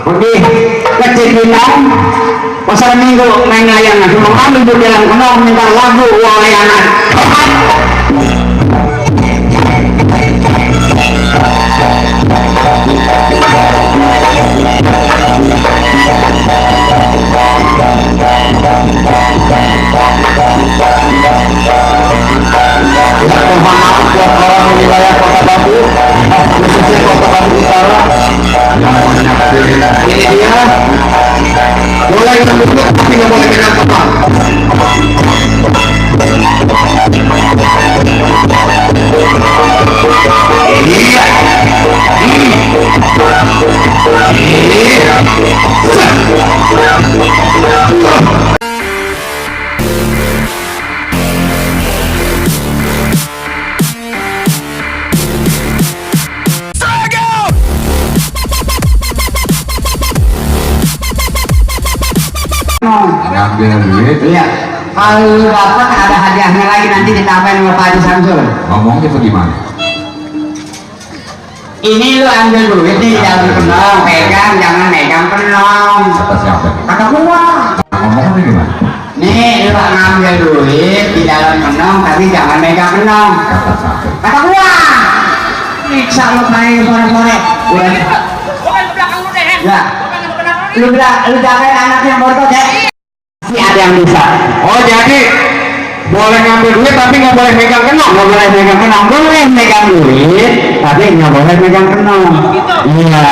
Pergi kecikinan pasar minggu main layangan cuma kami di dalam kenal minta lagu layangan. Orang wilayah Kota Batu, khususnya Kota Batu Utara, ini dia mulai menduduk tapi nggak boleh pegang kepala. Ngambil duit. Iya. Kalau dapat ada hadiahnya lagi nanti ditambahin sama Pak Haji Samsul. Ngomongnya bagaimana? Ini lu ambil duit nih jangan penong, pegang jangan megang penong. Kata siapa? Kata gua. Ngomongnya bagaimana? Nih lu ngambil duit di dalam penong tapi jangan megang penong. Kata siapa? Kata gua. Nyiksa lu kayak sore-sore. Bukan ke belakang lu deh. Ya. Bukan ke belakang lu. Lu jagain anak yang bodoh ya. Si ada yang bisa. Oh jadi boleh ngambil duit tapi nggak boleh megang kenong. Nggak boleh megang kenong, boleh megang duit tapi nggak boleh megang kenong. Iya.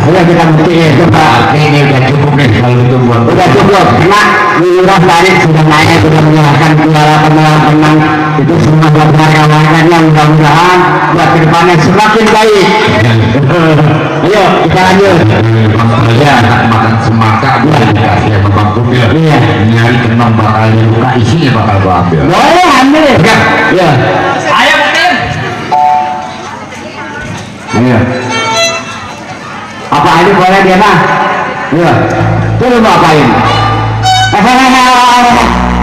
Udah kita buktiin coba. Ini udah cukup deh kalau itu buat. Udah cukup. Karena Lurah tadi sudah naik sudah menyerahkan penang itu semua buat warga-warganya, mudah-mudahan buat kedepannya semakin baik. Ayo kita lanjut. Ya makan semangka boleh dikasih sama Bang Kupil. Iya. Nyari kenong bakal dibuka isinya bakal gua ambil. Boleh ambil ya. Iya. Ayo Putin. Iya. Apa aja boleh dia mah. Iya. Itu mau apain?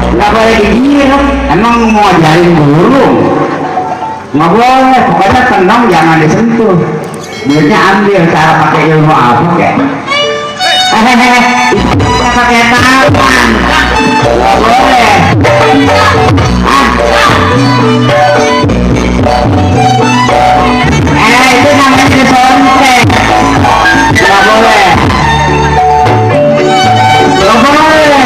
Nggak boleh digiring. Emang mau ajarin burung? Nggak boleh. Pokoknya tenang jangan disentuh. Duitnya ambil cara pakai ilmu apa kayak? Pakai tangan. Nggak boleh. Itu namanya disontek. Nggak boleh. Nggak boleh.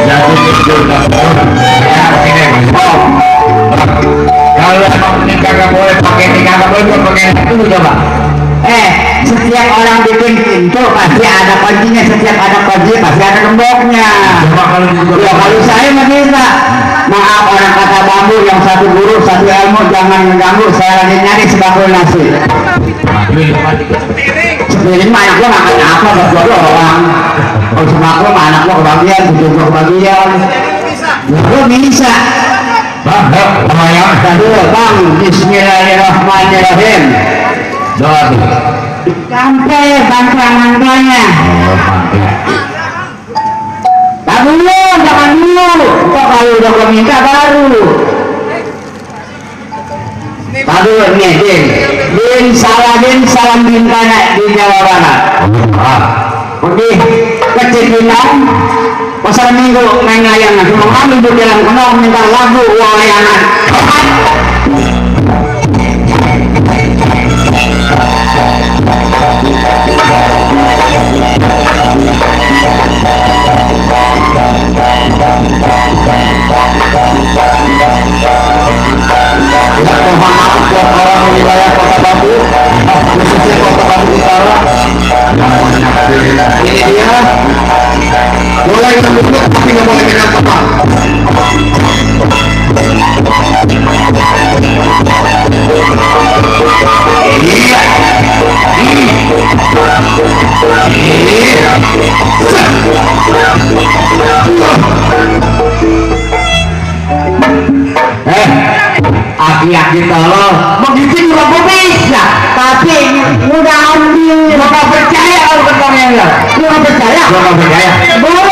Jadi itu udah kalau emang ini kagak boleh pakai ini kagak boleh pakai itu coba. Setiap orang bikin pintu pasti ada kuncinya, setiap ada kunci pasti ada gemboknya. Coba kalau gitu. Ya kalau saya mah bisa. Maaf orang kata bambu yang satu guru satu ilmu jangan mengganggu, saya lagi nyari sebakul nasi. Sepiring mah anak gua makan apa buat gua doang. Kalau sebakul mah anak gua kebagian, cucu gua kebagian. Ya gua bisa. Bang, lumayan. Tadi bang, Bismillahirrahmanirrahim. Doa tuh. Sampai bantuan doanya. Oh mantap. Tak dulu, jangan dulu. Kok kalau udah gua minta baru. Tak dulu nih, Din salam bintanya di Jawa Barat. Pergi kecikinan pasar minggu main layangan cuma kami di dalam kenal minta lagu layangan. Orang wilayah Kota Batu, khususnya Kota Batu Utara, ini dia mulai menduduk tapi nggak boleh pegang kepala. Aki-aki tolong begitu juga gue bisa, tapi udah ambil. Gue gak percaya kalau ketemu enggak. Gue gak percaya. Gua nggak percaya. Boleh.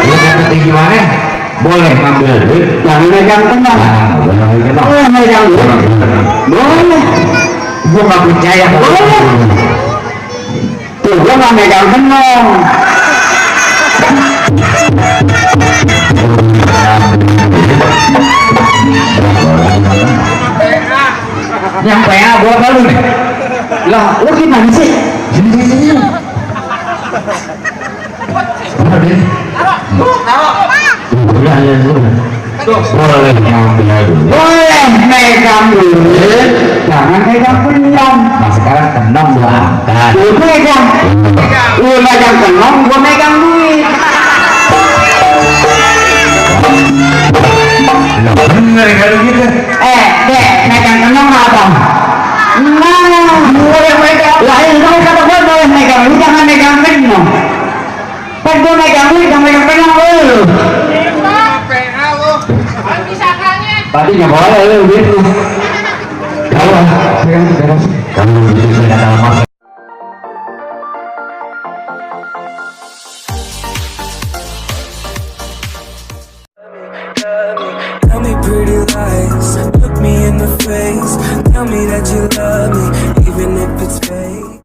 Lu dapetin gimana? boleh ngambil duit. Jangan megang tenang. Boleh gitu. Boleh megang duit. Boleh. Gua nggak percaya. Boleh. Tuh, gua nggak megang tenang. Yang PA gua baru nih. Lah, lu gimana sih? Sini. Boleh ngambil duit. Boleh megang duit. Jangan megang tenang. Nah sekarang tenang gua angkat. Lu megang. Lu megang tenang, gua megang duit. Lah bener kalau gitu. Dek, megang tenang apa? Nah, boleh megang. Lah, kamu kata gua boleh megang, lu jangan megang tenang. Kan gua megang duit, jangan megang tenang lu. Misalkannya Tadi nggak boleh lu gitu. Kalau pegang beres. Kamu jadi